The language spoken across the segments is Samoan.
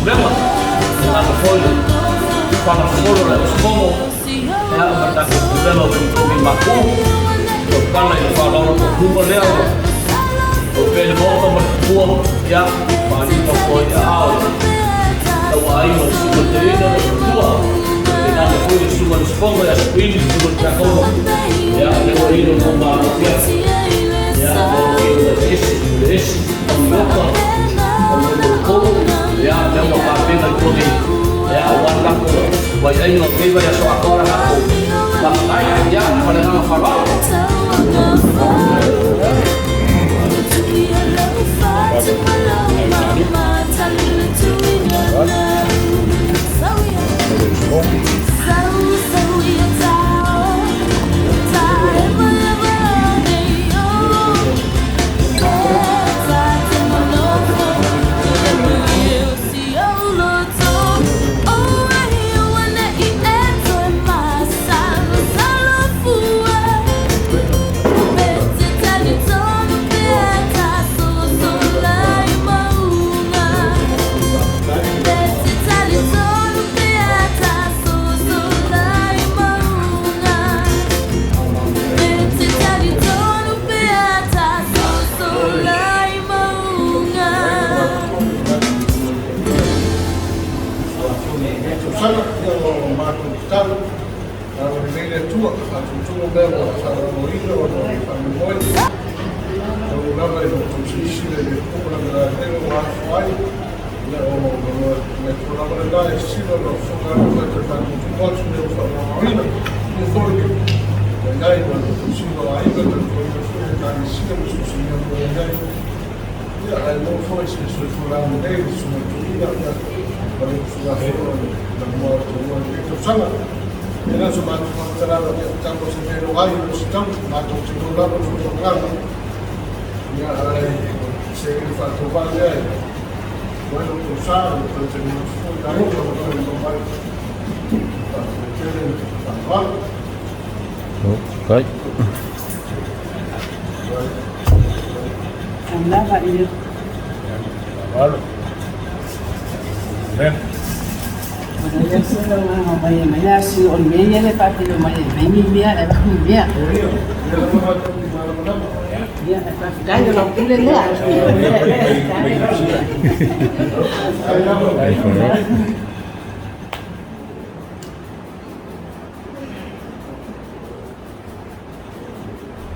Pulega, tainane foi le faagasolo o le auusufono, ia, ma le tatou Pulega o Totogi Mapu, tautala i le faaaloalo tautuga lea ua opea i le Maota ma le Tupua, ia, faaliu foi i aao i le tauaiga o le Susuga i le Toeaina ma le Faletua, tainane foi le Susuga i le Usufono ia Sekuini, le Susuga i le Tiakono, ia, lea ua i ai lo outou malo, ia, lea ua i ai le esi, Tauiloka, Tauiloka, ia, lea ua tapena i totonu, ia, aua le tatou vaiaiga o lenei vaiaso atoa le tatou faafetai, ia, ma le agaga faaaloalo. Tausaga, ia o matou tatalo, a ua lelei le Atua, faatutumutu mea ua faalogologoina ona o le faamoemoe. Taulu lava i lo outou silasila i le polokalame ua afua ai, ia o le Atua lava lena e sisila o lo fofoga atu ai toe faatutumutu atu mea ua faalogologoina. Ia foi le iai ma le tausiga o aiga, tautuaina foi le Ekalesia ma so o se mea o lo o i ai. Ia, ae maua foi se soifua laulelei i le Susuga i le Toeaina, ia, ma le usugafono i le Lamua o le Taua i lenei tausaga. Ia, na o se matou faamatalaga, ia, tau o se mea e iloa ai, o se tau, matou te iloa lava le faamatalaga. Ia, ae se i faatauvaa lea e tuai lo outou sa, o le tautino atu foi i aiga o lo o mai. Faafetai tele le faaaloalo. Right. Lava ia.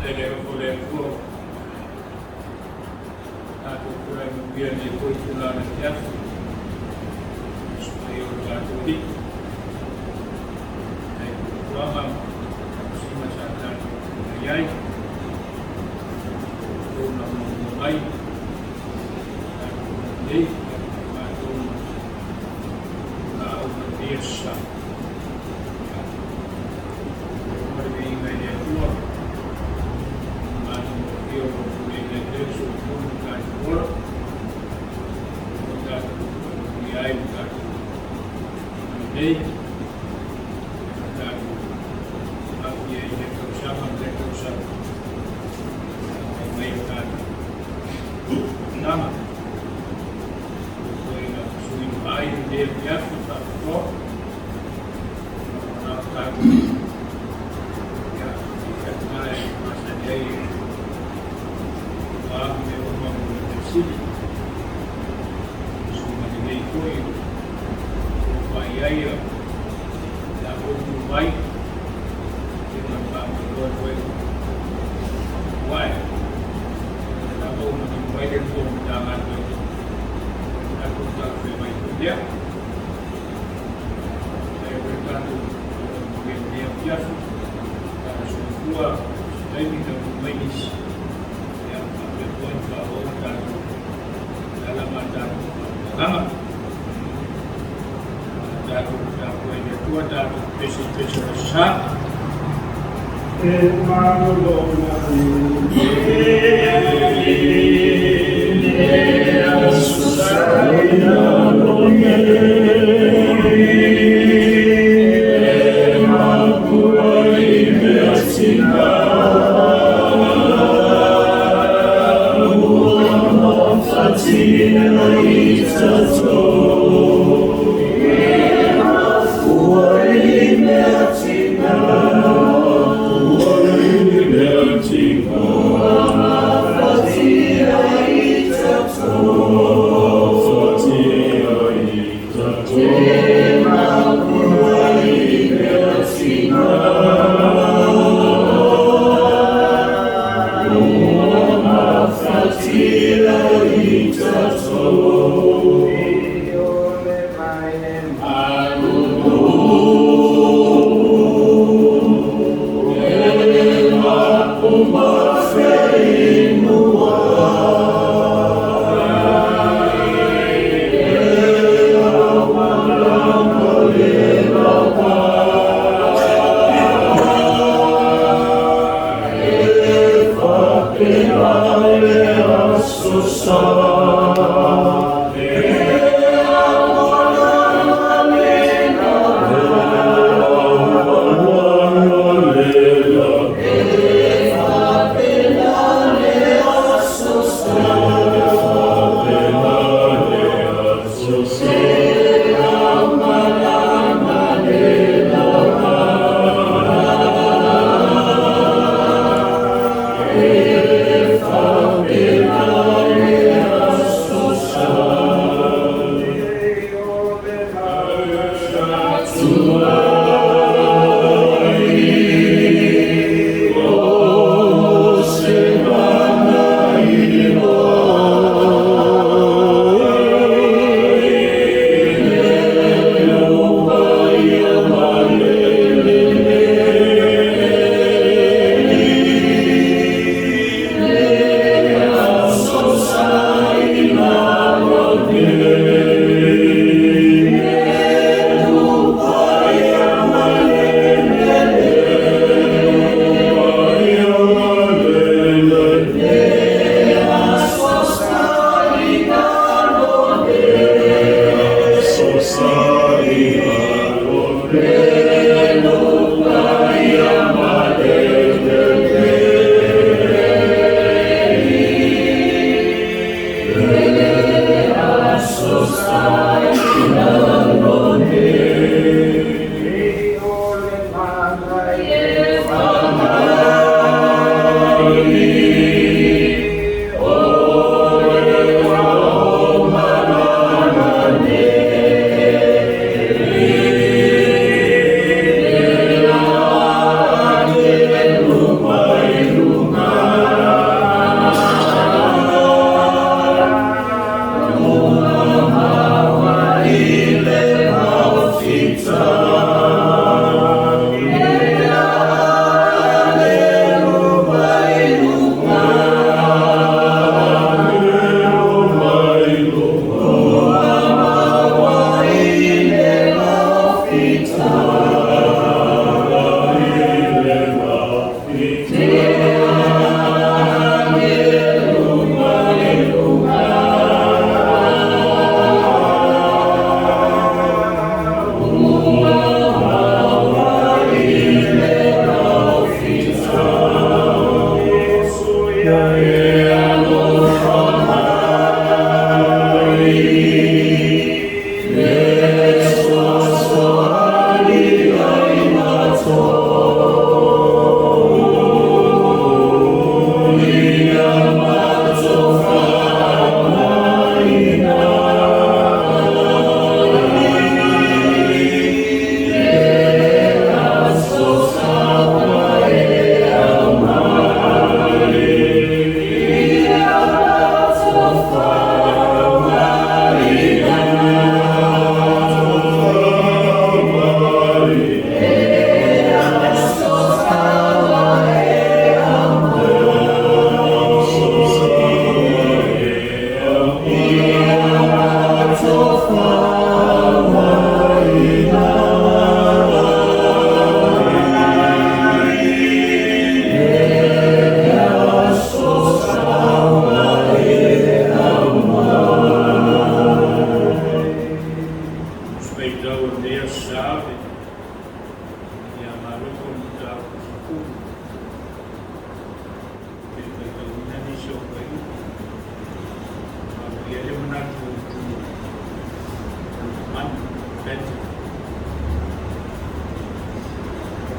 E le o le Atua tatou tulai manuia nei foi itula o le afiafi i susuga o le tatou Alii. Ai fuafuaga ma tausiga sa tatou tulai ai, o na muamua mai, tatou nei, matou laau manuia sa. O le viiga i le Atua, matagofie o lou tulei mai pea le soifua ma tatou ola, ua tatou manuia ai le tatou nei, ma tatou aafia i lea tausaga ma lea tausaga, mai mai o tatou tama. Foi na suiga ai lenei afiafi faapitoa, Yeah. E o tatou lenei afiafi, tatou soifua se taimi tatou mai nisi. Ia, faapea foi ona faaauau tatou tala ma tatou faamatalaga. Tatou tapuai i le Atua, tatou pese i pese o le sa. E malolo mai.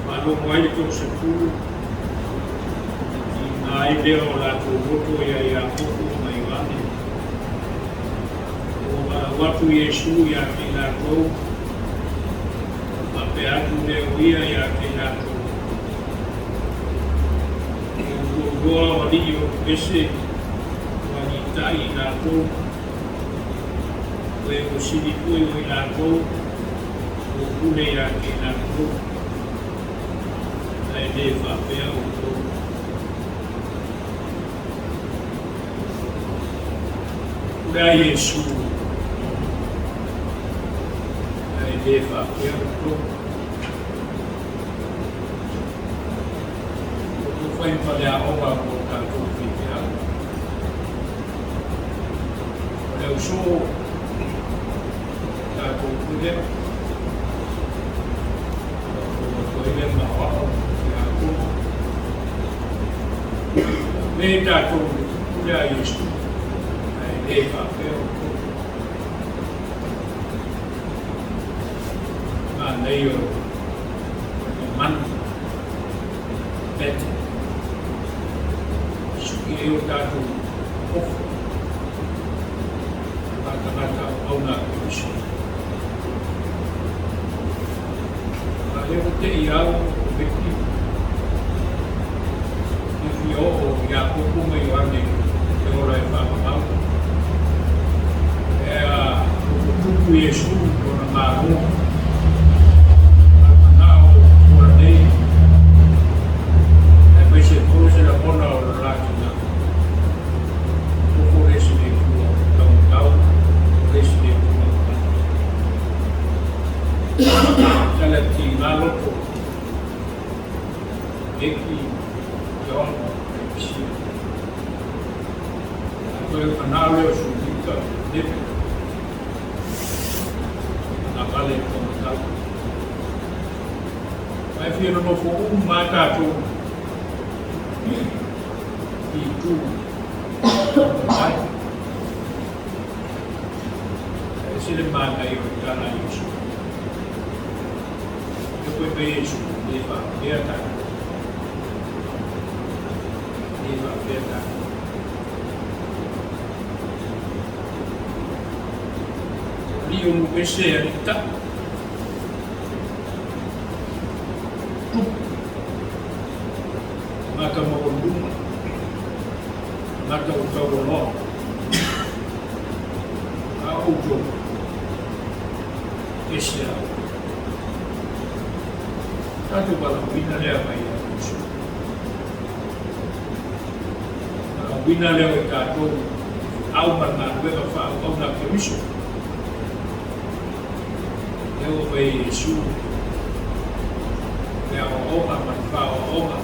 Faalogo ai le toasefulu ona tiga ai lea o latou loto ia Iakopo ma Ioane. Ua valaau atu Iesu ia te i latou, ona faapea atu lea o ia ia te i latou, Ua outou iloa o alii o nuu ese ua aliitai i latou, o e ua sili foi o i latou ua pule ia te i latou, ae le faapea outou. Pule a Iesu, ae le faapea outou. Outou fai ma faleaoga mo tatou faifeau. O le ausoo tatou foi lea. Tatou atu ai lea ma aoao tiakono. Me tatou pule a Iesu, ae le faapea outou. Manaia o mamanu pete. Suki ai o tatou ofo faatagata auauna a Keriso. A lea ua tei au o Meki e fia oo Iakopo ma Ioane e ola e faamamau. E a tupu Iesu lona Malo, a le manao o ola nei, aemaise foi se lagona o le latina. Ofo le isi le Atua taumatau, o le isi le Atua mamanu. Tala tiga loto, Meki, John, Pisia. A toe manao lea o Sulita, Nepe, na vale taumatau. Mai fia nonofo uma a tatou i itu mai. E ese le manaia o le tala a Iesu. E koe mai Iesu, le faapea tatou. Le faapea tatou. Alii o nuu ese alii taʻu. Tupu. Tagata maualuluga. Tagata ua taualoa. A o outou, ese a outou. Tatou valaauina lea mai ia Iesu. Valaauina lea o i tatou au ma le galuega faaauauna a Keriso. Lea ua fai e Iesu le aoaoga ma le faaoaoga,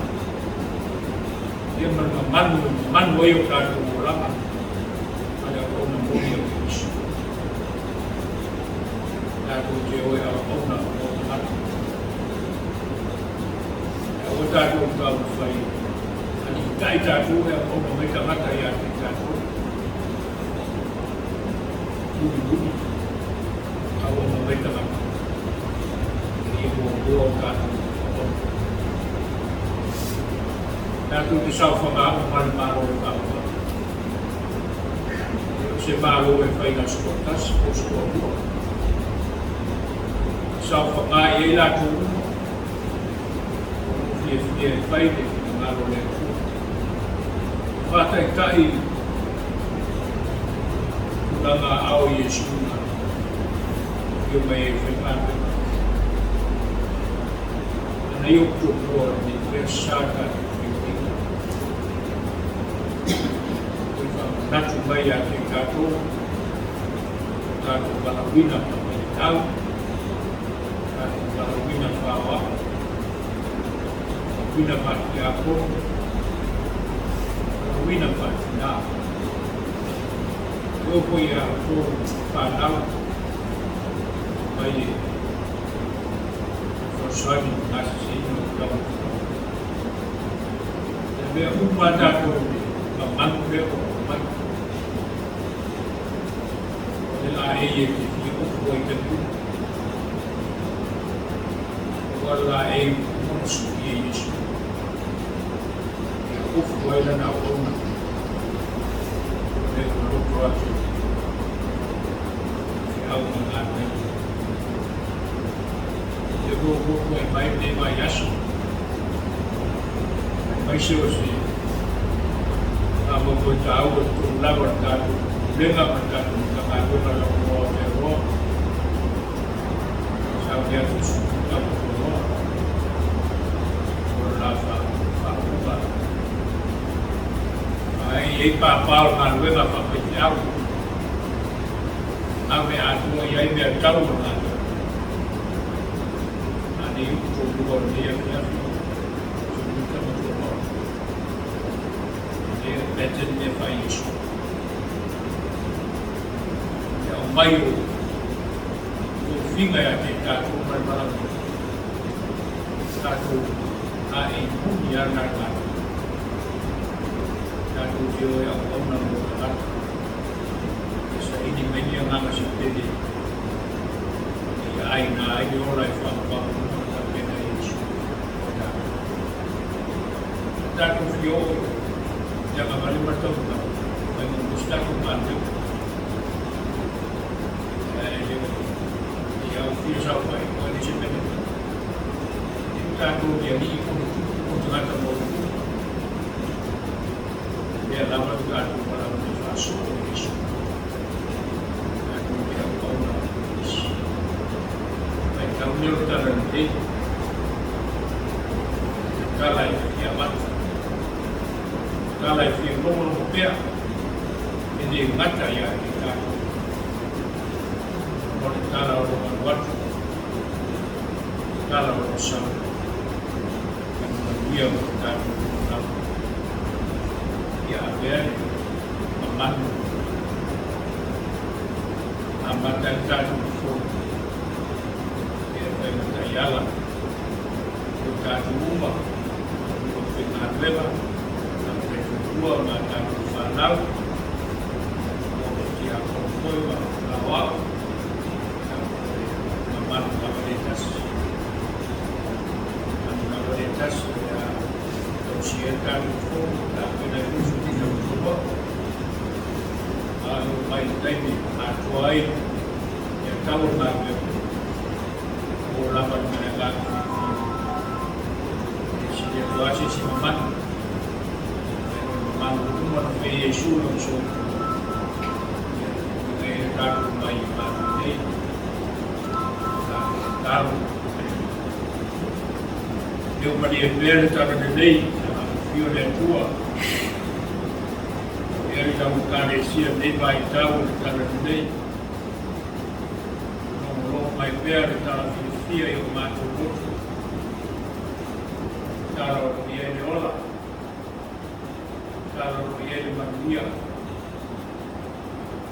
ia ma le mamanu e mamanu ai o tatou olaga ma le auauna moni a Keriso. Tatou te o e auauna mo tagata. E aua tatou taumafai aliitai tatou e auauna mai tagata ia te tatou. Mulimuli, auauna mai tagata e ia muamua o tatou auauna. Tatou te saofaga uma le Malo e faamavae. E le o se Malo e fai na o se toatasi po o se toalua. E saofaga i ai latou uma o lo o fiafia e fai le finagalo o le Atua. E faataitai tulaga ao i Iesu na afio mai ai e faigaluega. Manaia o tuapua o lenei mea sa tatou faivaina. Toe faamanatu mai ia te tatou o tatou valaauina faafaitau, tatou valaauina faaoao, valaauina faatiakono, valaauina faatina. E oo foi ia outou fanau mai e fesoasoani i le gaseseiina o taumafaga. E mea uma a tatou i le mamanu lea ua aumai. O le laei e te fia ofu ai taimi uma. Ua le laei ua uma ona suia e Iesu. E ofu ai lana auauna. O le ua loto atu feau ma galuega. E fuafua ai mai lenei vaiaso, aemaise o se faamoemoe taua i totonu lava o le tatou Pulega ma le tatou Matagaluega Lauoloa o Aotearoa, sauni atu i sui tau o le la faaupuga. Ae i ai pāpā o le galuega faafaifeau. Ave atoa i ai meatau o le galuega. A nei upu toalua o lenei afiafi, Solomita ma Tuamaono. E le pete le mea fai Iesu. E aumai o tofiga ia te tatou ma le valaauina. Tatou ae muni lava na le galuega. Tatou te o e auauna mo tagata. E saili mai ni agaga se pele ina ia aina ai le ola e faavavau uma na tapena e Iesu mo tatou. A tatou fia oo i le agavale ma le taumamanu, mai muamua se tatou galuega. Ae le o i aofia saofaiga e leai se mea na tupu. E le o tatou ni alii po o ni tupu po o ni tagata maualuluga. O lea lava lo tatou valaauina e faasoo e Iesu. Tatou te auauna i isi. Vaitau lea o le tala lelei. O le tala e fia avatu. O le tala e fia logologo pea. E le gata ia te tatou. O le tala o lo alu atu. O le tala o lo sau. E manuia mo le tatou fonotaga. Ia avea le mamanu amata ai le tatou fono. Ia e fai ma taiala mo tatou uma, o faigaluega, ma tautua ma tatou fanau, o le tiakono foi ma aoao, o le mamalu lava le tasi. Mamalu lava le tasi o le a tausia ai le tatou fono, tapena ai foi Solomita ma Tuamaono. A oo mai le taimi atoa ai ia tau o le galuega, o lava le ma le agaga fiafia. E sili atu lava se isi mamalu, ae o le mamalu uma na fai e Iesu lona soifua, ia ina ia tatou mai i matou nei, tatou tatalo. Leo malie pea le tala lelei, a afio le Atua. O ia i lau Ekalesia lenei vaitau o le tala lelei. Logologo mai pea le tala fiafia i o matou loto. Tala o lo o i ai le ola. Tala o lo o i ai le manuia.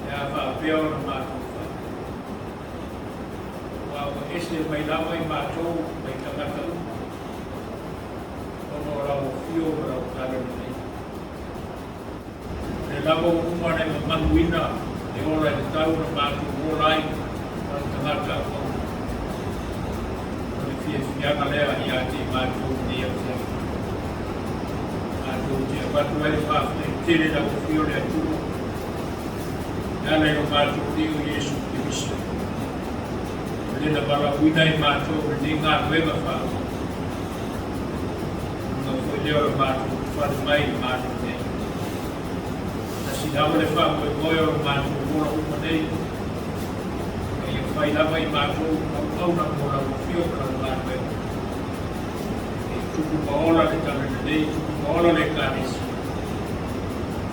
E a faapea ona matou fai? Aua ua ese mai lava i matou mai tagata uma, ona o lau afio ma lau tala lelei. O lea lava ua uma ona e mamaluina le ola i le tau na matou ola ai ma le tagata auauna. O le fiafiaga lea ia te i matou i lenei afiafi. Matou te avatu ai le faafetai tele i lau afio le Atua, e ala i lo matou Alii o Iesu Keriso. O le na valaauina ai matou i lenei galuega faaauau. O luga foi lea o le matou ulufale mai i le Malo nei. Tasi lava le faamoemoe o le matou ola uma nei, ina ia fai lava i matou auauna mo lau afio ma lau galuega. Ia tupu ma ola le tala lelei, tupu ma ola le Ekalesia.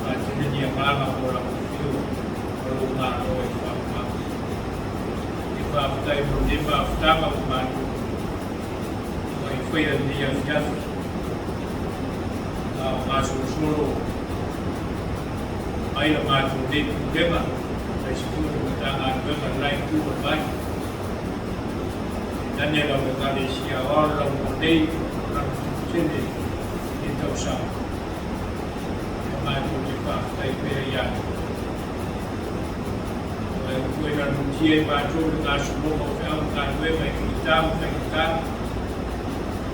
Faatele ni agaga mo lau afio ma lou Malo e faamama. E faafetai mo lenei maafutaga ua matou ua e faia i lenei afiafi. A o gasolosolo mai la matou nei pulega, aemaise foi o le Matagaluega i le la itu o le vai. E nane lau Ekalesia Aoao le lauga nei o lana tele i lenei tausaga. Ia matou te faafetai pea ia te oe. Ua e ua e lanutia i matou le gasologa o feau ma galuega i fita ma faigata,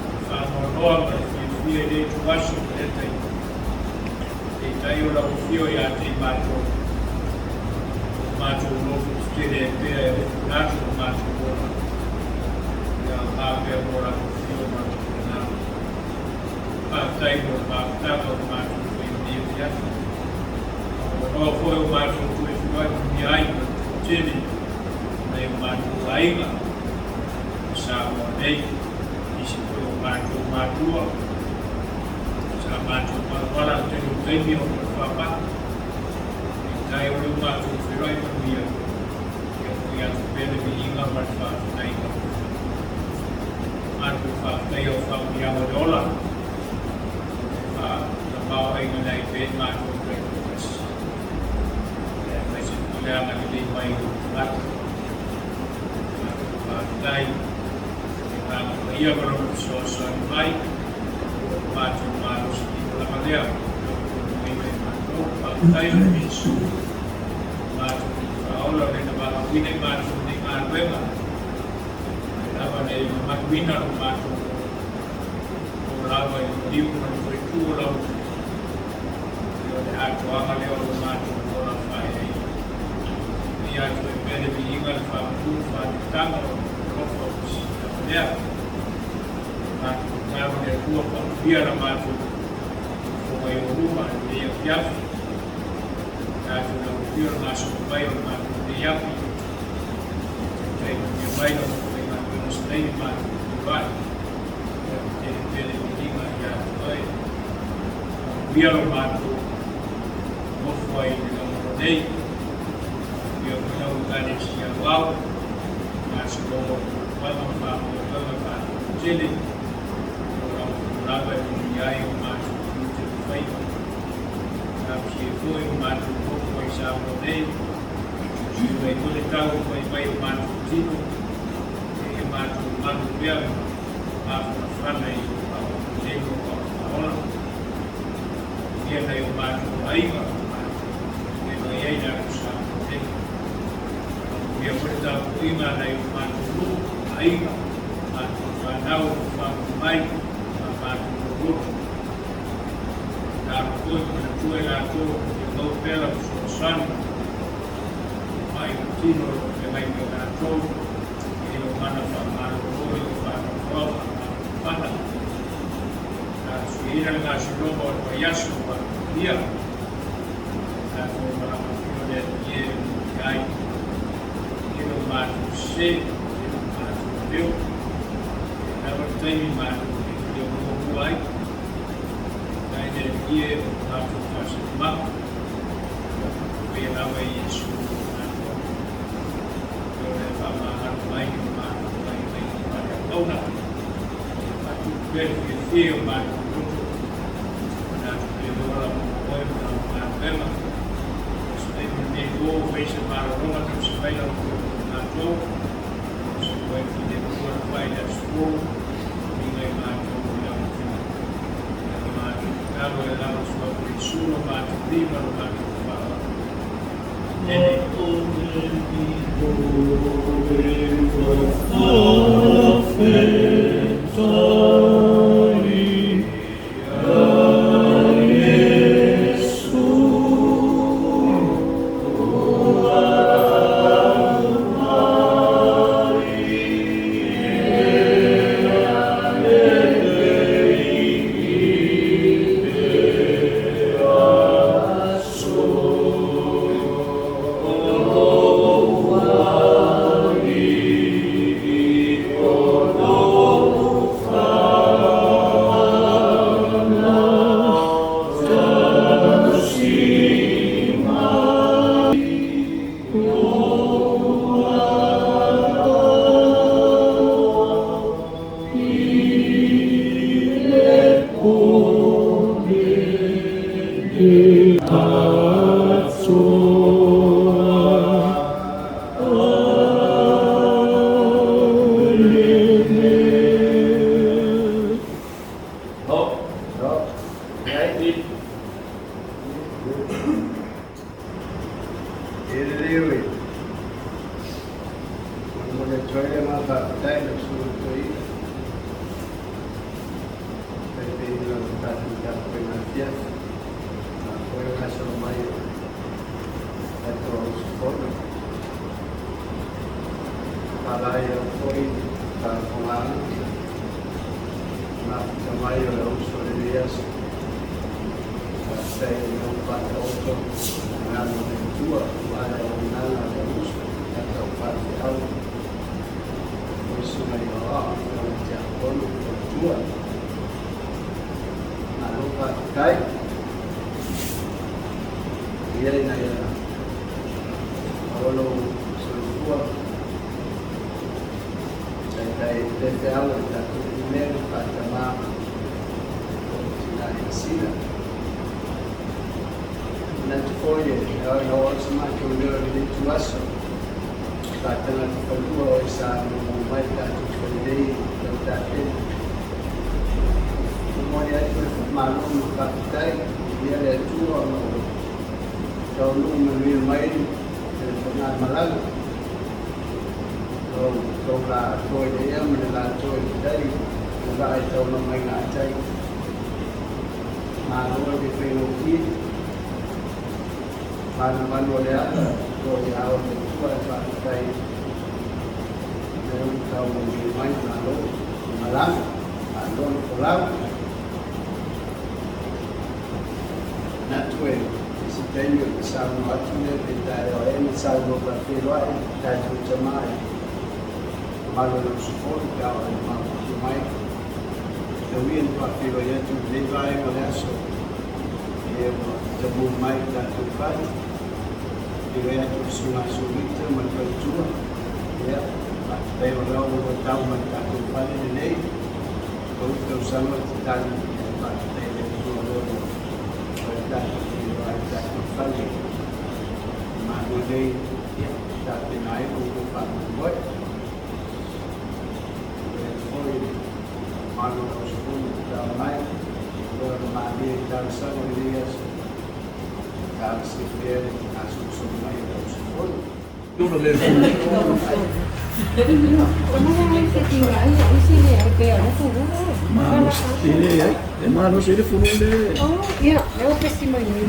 le faanoanoa ma le fiafia i lea ituaso ma lea taimi. Peitai o lau afio ia te i matou, o matou loto tetele ai pea e alofa atu lo matou ola, ia aoga pea mo lau afio ma lou finagalo. Faafetai mo le mafutaga o le matou fai i lenei afiafi. Avanoa foi o matou toe feiloai manuia ai ma le toatele o nai o matou aiga i Samoa nei, nisi foi o matou matua sa matou palapala le tele o taimi ona o le faamai. Peitai o lea ua matou feiloai manuia, ia Momoli atu pea le viiga ma le faafetaiga. Matou faafetaia o faamanuiaga o le ola e faatamaoaiga ai pea i matou taitoatasi, aemaise foi le agalelei mai o ou tagata. Matou faafetai i le Agaga Paia ma Lona fesoasoani mai, o le matou malosilima lava lea o lo o tautuaina i matou. Faafetai ona Iesu, matou te faaola o le na valaauina i matou nei galuega, mai lava na e mamaluina lo matou o lava i le maliu ma le foetu o lau o le atoaga lea o lo matou ola faeai. Ia atu e pea le viiga, le faamanu, le faatutaga o le alofa o le lea. Matou tatalo le Atua faamanuia la matou fofoga i ou luma i lenei afiafi. Tatou lau afio le gasolo mai o le matou nei afi. Taitai manuia mai lau faigaluega se taimi matou feiloai. Ia tele pea le viiga ia te oe. Faamanuia lo matou nofo ai i le lagona nei. Ia foi lau Ekalesia Aoao, gasologa o fuafuaga ma faamoemoega faalototele, o lau lava e manuia ai o matou tiute ma faiva. Talosia foi o matou nofo ai Samoa nei, suiga ai foi le tau o fai mai o matou tino, e matou malu pea ma mafanafana i o faamalelei ma o faaola. Ia nai o matou aiga, matou e ai le atu Samoa nei. Ia foi le tapuaiga a nai o matou nuu, aiga, matou fanau o faafofoga mai, ma matou loloto. Talo foi manatua i latou ia maua pea lau fesoasoani mai o tino o lo o feagai ma i latou, e o mana faamalolo i o faanoanoa faamafanafana. Talosia le gasologa o le vaiaso ua ia tatou malaga afio le Alii e manuia ai. E lo matou sese, e lo matou leo, e lava le taimi matou te fia muamua ai. Nai le Alii e o matou faasilimaga, faia lava i Iesu o matou Alii. E o le faamagalo mai o matou mai mai i faaleauauna, e faatupu pea le fiafia o matou loto, manatu pea le ola mo oe ma lau galuega. Se taimi lenei po, fai se malologa tausi mai lau matou. Se koe filemu na fai le aso fou, viiga i matou i lau afioga. Ia le matou tatalo e lava suafa Iesu lo matou Alii ma lo matou Faaola. Amene. Ho, Ai. E lelei oe. Momoli atu ai le agaga faafetai i lau susuga i le toeaina. Taitaiina o le tatou tapuaiga afiafi. A foi o gasolo mai o tatou auusufono. Faalaai au foi faafofogaaga. Mafuta mai o le uso o lenei aso. Faafetai i lau faataoto finagalo o le Atua aua le auaunaga a le auuso tatou faifeau. Foi susuga i aoao afioga i tiakono faletua. Malo faafetai. Ia ina ia maua lou soifua. faifeau a le tatou Pulega faatama o tina e sila. Manatu foi e ao ina oo atu se matou leo i lenei ituaso, faatagata fanua o e sa maumau mai le tatou fale nei i Lautapeni. Momoli atu le faamalo ma le faafetai, viia le Atua ona ua taunuu manuia mai le faigamalaga. Ua outou laatoa i le ea ma le laatoa i le tai, le vaa e taula mai gatai. Malo le faigofie, manumanu o le ala, o lo o ia ao le Atua ae faafetai lea ua tau manuia mai, malo le malaga, malo le folau. Manatu e se taimi ona saunoa atu lea pe taeao ea na saunoa faafeiloai tatou tama i mamalu o le usufono pe a oo ina maopoopo mai. Tauia na faafeiloai atu i lenei vaega o le aso e ua tamu mai le tatou fale. Faafeiloai atu i le susuga a Solita ma le faletua. Ia, faafetai o lea ua tau mai le tatou fale lenei. Tou tausaga o tatali, faafetai i le Atua o lea ua tatou feiloai i le tatou fale. Malo nei, ia, tapena ai lo outou faamoemoe. Foi mamalu o le usufono tatalo mai, o le malie i talosaga o lenei aso. Talosia pea le gasolosolo mai o le usufono. E malosi ai le fulu le. Ia, lea ua pesi mai nei.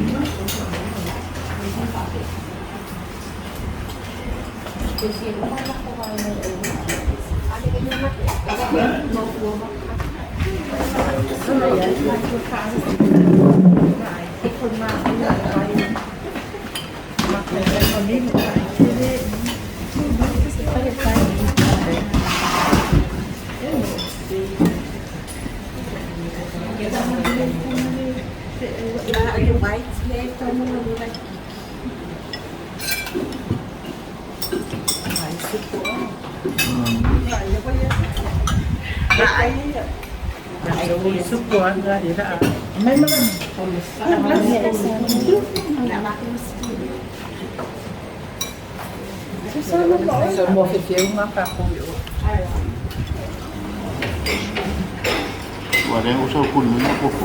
Ua lea ua sau kuli mai na kofo.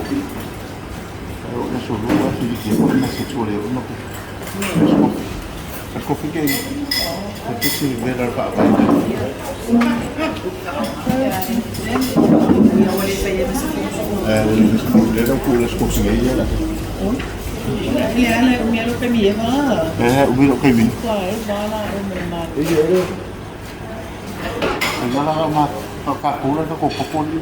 Ai o na sulu a fili ke ko na se tole o na ko. Sa kofi ke sa ke si vera pa pa. Eh, o le sa ko le ko le ko si ya la. Eh, o mi lo ke mi. E ye le. Ai mala ma pa pa kula ko ko ko ni.